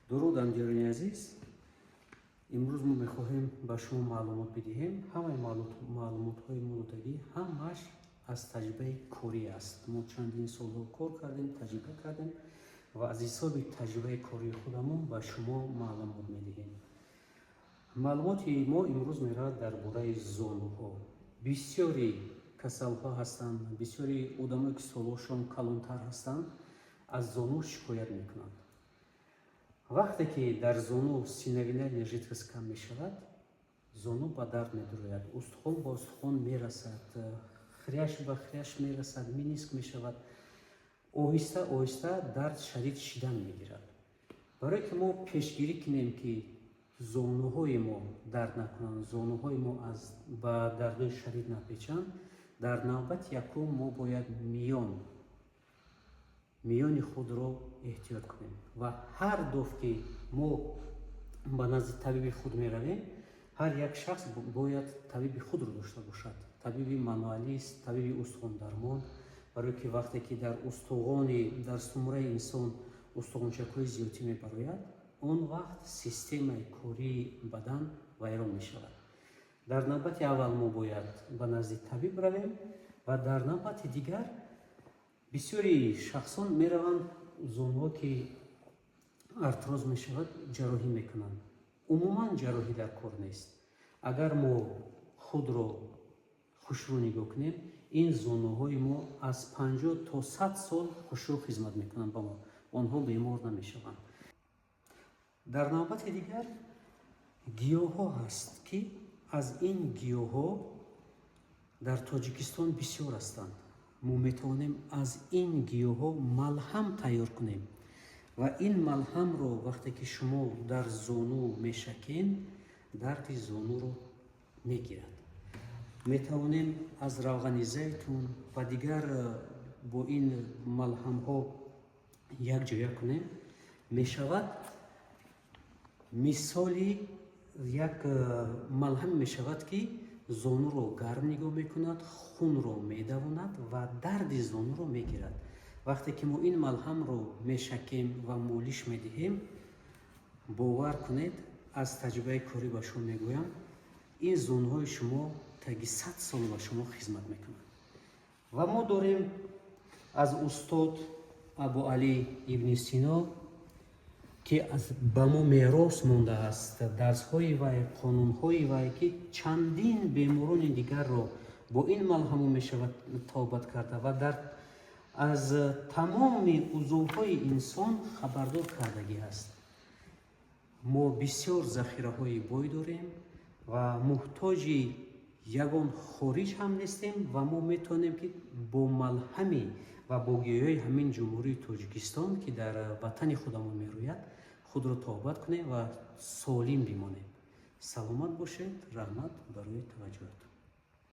Дуруд, ҳамдиёрони азиз! Имрӯз мо мехоҳем ба шумо маълумот бидиҳем. Ҳамаи маълумотҳои мо додагӣ ҳамааш аз таҷрибаи корӣ аст. Мо чандин солҳо кор кардем, таҷриба кардем ва аз ҳисоби таҷрибаи кории худамон ба шумо маълумот медиҳем. Маълумоти мо имрӯз меравад дар бораи зонуҳо. Бисёри касалҳо ҳастанд, бисёри одамое, ки солҳошон калонтар ҳастанд, аз зону шикоят мекунанд. Вақте ки дар зону синовиальная жидкость кам мешавад, зону ба дард медурояд, устухон ба устухон мерасад, хрящ ба хрящ мерасад, мениск мешавад, оҳиста оҳиста дард шадид шидан мегирад. Барое ки мо пешгирӣ кунем, ки зонуҳои мо дард накунанд, зонуҳои мо аз ба дардҳои шадид напечанд, дар навбати якум мо бояд миёни худро эҳтиёт кунем. Ва ҳар дафъ ки мо ба назди табиби худ меравем, ҳар як шахс бояд табиби худро дошта бошад, табиби мануалист, табиби устухондармон, барое ки вақте ки дар устухони, дар сумраи инсон устухончакҳои зиёдтӣ мебарояд, он вақт системаи кории бадан вайрон мешавад. Дар навбати аввал мо бояд ба назди табиб равем ва дар навбати дигар бисёри шахсон мераванд, зонуҳо ки артроз мешавад, ҷарроҳӣ мекунанд. Умуман ҷарроҳӣ дар кор нест. Агар мо худро хушрӯ нигоҳ кунем, ин зонуҳои мо аз 50 то 100 сол хушрӯ хизмат мекунанд ба мо, онҳо бемор намешаванд. Дар навбати дигар гиёҳҳо ҳаст, ки аз ин гиёҳҳо дар Тоҷикистон бисёр ҳастанд. Мо метавонем аз ин гиёҳҳо малҳам тайёр кунем ва ин малҳамро вақте ки шумо дар зону мешакен, дарди зонуро мегирад. Метавонем аз равғани зайтун ва дигар бо ин малҳамҳо якҷоя кунем. Мешавад мисоли як малҳам мешавад, ки зонуро гарм нигоҳ мекунад, хунро медавонад ва дарди зонуро мегирад. Вақте ки мо ин малҳамро мешакем ва молиш медиҳем, бовар кунед, аз таҷрибаи корӣ ба шумо мегӯям, ин зонуҳои шумо таги 100 сол ба шумо хизмат мекунад. Ва мо дорем аз устод Абу Алӣ ибни Сино, ки ба мо мерос мондааст, дарсҳои вай, қонунҳои вай, ки чандин беморони дигарро бо ин малҳаму мешавад табобат карда ва дар аз тамоми узвҳои инсон хабардор кардагӣ аст. Мо бисёр захираҳои бой дорем ва муҳтоҷи ягон хориҷ ҳам нестем ва мо метавонем, ки бо малҳами ва бо гиёҳои ҳамин Ҷумҳурии Тоҷикистон, ки дар ватани худамон мерӯяд, худро табобат кунем ва солим бимонем. Саломат бошед, раҳмат барои таваҷҷӯҳатон.